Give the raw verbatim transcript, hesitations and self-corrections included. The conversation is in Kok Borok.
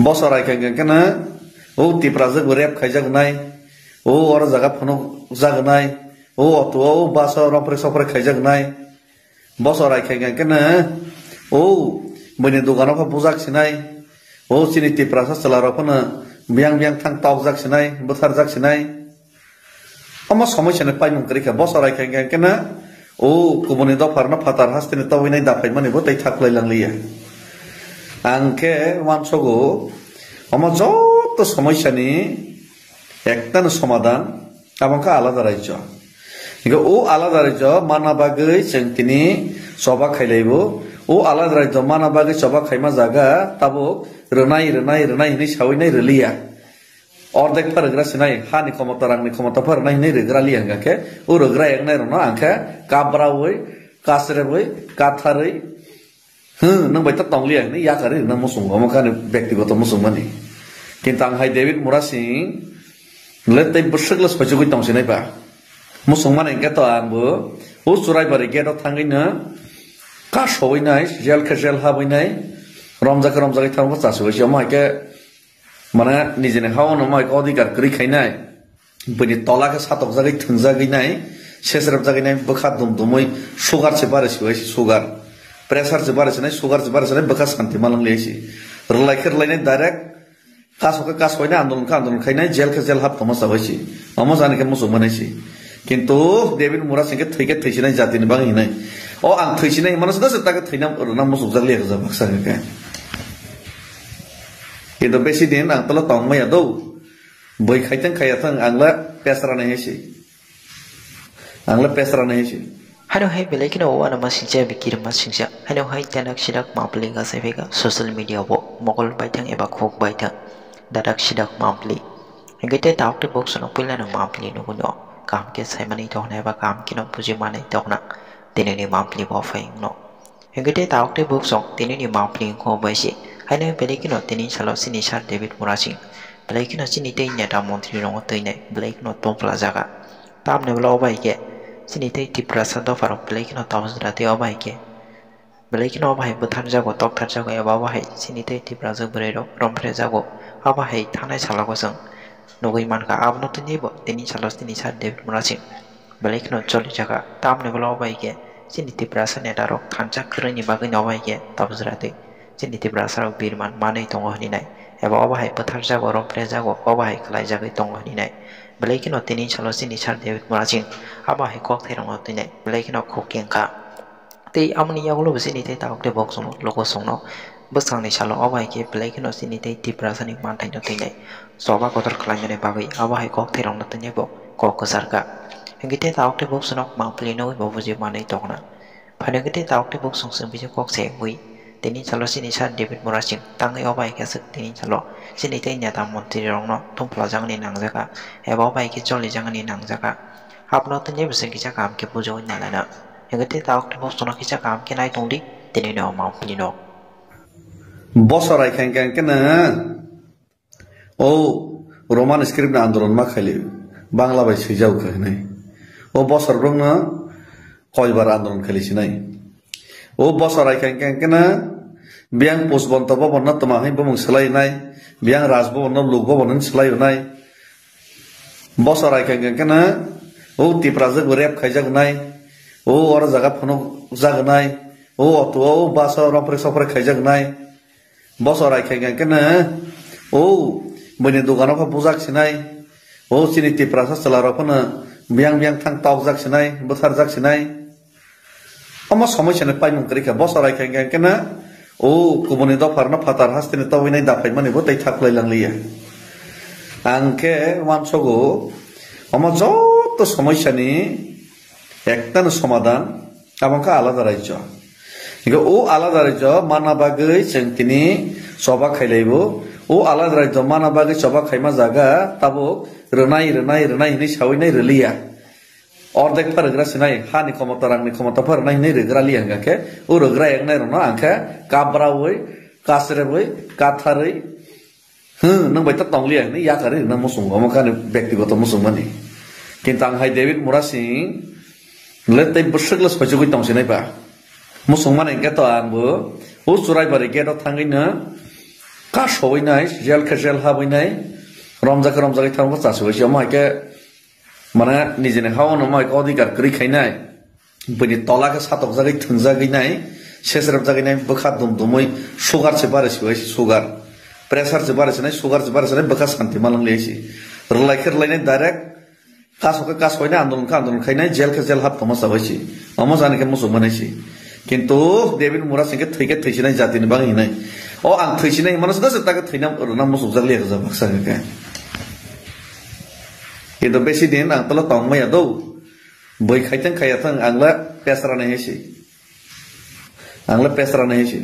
Boso rai khe khe khe no, o Tiprajwk bo rape khaijaknai, o oro jaga phunukjaknai, o auto o bus o rompre sopre khaijaknai. Boso rai khe khe khe no, o buini dogano khe bujak sinai, o chini Tiprasa chwla rok phano biyang biyang thang tokjak sinai, bwtharjak sinai. Omo somoisani paimung kwrwi kha, boso rai khe khe khe no, o kubuni dopharno phatar hasteni tobwinai daphaimani bo tei thak lai lang liya. Ang khe uansogo, omo joto somoisani ektano somadan, abo wngkha alada raijo. Hingkhe o alada raijo manna bagwi chwng tini choba khailaibo. O alada raijo manna bagwi choba khaima jaga tabuk rwnai, rwnai, rwnai hinwi sawinai rwliya. Ordek pha rwgra sinai, hani khomota, rangni khomota pha rwnai hinwi rwgra liya hingkha khe, o rwgra eknai rokno ang khe kabraui, kasrebui, katharwi, hmm, nwng bai ta tong liya hinwi yakarwi rwna muchungo, omo khe ani bektigoto muchungmani. Kintu ang hai David Murasing le tei bwswk le soichugwi tong sinai ba. Muchungmani hingkhe to ang bo o Churaibari gate o thangwi no kasowinai, jail khe jail habwinai, romjak khe romjagwi thango, chasugwi se omo hai khe Mane nijini ha-o no mai odhikar kwrwi khainai, buini tola khe satokjagwi thwngjagwi nai, sesrepjagwi nai, bwkha dum dumwi sugar se bare se sugar, pressure se bare se nai, sugar se bare se nai, bwkha santi ma nang liya se. Rwlai khe rwlai nai direct, kaso khe kaso nai, andolon khe andolon khainai, jail khe jail hap tongma chabai se. Omo jani khe muchung manai se. Kintu David Murasing khe thwi khe thwi sinai jatini bagwi hinai. O ang thwi sinai himano se ta khe thwina rwna muchungjak liya khe baksa khe. Kintu besi din ang tolo tong maya do. Boi khaitang khaya thang ang le pesra nai hai se. Ang le pesra nai hai se. Hano hai belai kheno uana ma singcha bikir ma singcha. Hano hai tanak sidak mapli ga sai phega social media bo mogol baithang eba khuk baithang. Dadak sidak mapli. Hingke te tauk te bok sono puila no mapli nuguno. Kam ke sai mani tokna eba kam kino buji mani tokna. Tini ni mapli bo phai no. Hingke te tauk te buk song tini ni mapli wngkho bai se. Haino belai kheno tini salo sini sir David Murasing. Belai kheno chini tei neta montri rongo twi nai. Belai kheno tongphla jaga. Tamni ulo obo hai khe chini tei Tiprasa dopha rok belai kheno tabuk jora tei obo hai khe belai kheno obo hai bwtharjago, toktharjago eba obo hai chini tei Tiprasa bwrwi rok romphrejago. Obo hai thanai salo bo chwng nugwi mankha. Abono tini bo tini salo tini sir David Murasing. Belai kheno choli jaga. Tamni ulo obo hai khe chini Tiprasa neta rok thansa kwrwini bagwi no obo hai khe tabuk jora tei chini Tiprasa rok birman manwi tongo hwnwi nai. Eba obo hai bwtharjago, romphrejago, obo hai khlaijagwi tongo hwnwi nai. Belai kheno tini salo chini sir David Murasing abo hai kok thairokno twi nai. Belai kheno khuk kengkha. Tei amoni yagulo bo chini tei tabuk tei bok chwngno lugo chwngno bwskangni salo obo hai khe belai kheno chini tei Tiprasani manthaino twi nai. Choba kotor khlaimani bagwi abo hai kok thairokno twi nai bo kok kwcharkha. Hingke tei tabuk tei bok chwngno mangpili nugwi bo buji manwi tongna. Phaino hingke tei tabuk tei bok chwng chwng bisi kok se wngwi tini salo chini sir David Murasing tangwi obo hai khe aswk tini salo chini tei neta montri rokno thumphla jagani nangjakha eba obo hai khe choli jagani nangjakha. Abono tini bwswk kisa kaham khe bujogwi nalaina. Hingke tei tabuk tei bok chwngno kisa kaham khe nai tongdi tini ni o mangpili no. Boso rai khe hingke hingke no o Roman script ni andolon ma khaili Bangla bai swijak kha hinai. O bosor brokno koibar andolon khaili sinai. O bosor rai khe hingke hingke no biyang Push Bonto Bhavan no tma hai bumung swlai nai, biyang Raj Bhavan no Lok Bhavan hin swlai nai. Boso rai khe hingke no, o Tiprajwk bo rape khaijaknai, o oro jaga phunukjaknai, o auto o bus o rompre sopre khaijaknai. Boso rai khe hingke no, o buini dogano khe bujak sinai, o chini Tiprasa chwla rok phano biyang biyang thang tokjak sinai, bwtharjak sinai. Omo somoisani paimung kwrwi kha, boso rai khe hingke no o kubuni dopharno phatar hasteni tobwinai daphaimani bo tei thak lai lang liya. Ang khe uansogo, omo joto somoisani ektano somadan, abo wngkha alada raijo. Hingke o alada raijo manna bagwi chwng tini choba khailaibo. O alada raijo manna bagwi choba khaima jaga tabuk rwnai, rwnai, rwnai hinwi sawinai rwliya. Ordek pha rwgra sinai, hani khomota, rangni khomota pha rwnai hinwi rwgra liya hingkha khe, o rwgra eknai rokno ang khe kabraui, kasrebui, katharwi, hmm, nwng bai ta tong liya hinwi yakarwi rwna muchungo, omo khe ani bektigoto muchungmani. Kintu ang hai David Murasing le tei bwswk le soichugwi tong sinai ba. Muchungmani hingkhe to ang bo o Churaibari gate o thangwi no Kasowinai, jel khe jel habwinai, romjak khe romjagwi thangbo chasugwi se. Omo hai khe, mane, nijini ha-o no omo hai khe odhikar kwrwi khainai, bini tola khe satokjagwi thwngjagwi nai, sesrepjagwi nai, bwkha dum dumwi sugar se bare siwai se, sugar. Pressure se bare sinai, sugar se bare sinai, bwkha santi malwng liya se. Rwlai khe rwlainai direct, Kaso khe kasoinai, andolon khe andolon khainai, jel khe jel hap tongma sabai si. Omo jani khe muchuk manai si. Kintu David Murasing khe thwi khe thwisinai jatini bagwi hinai. O ang thwisinai himano se ta khe thwina rwna muchukjak liya khe baksa khe. Kintu besi din ang tolo tong maya do. Boi khaithang khaya thang ang le pesra nai hai si. Ang le pesra nai hai si.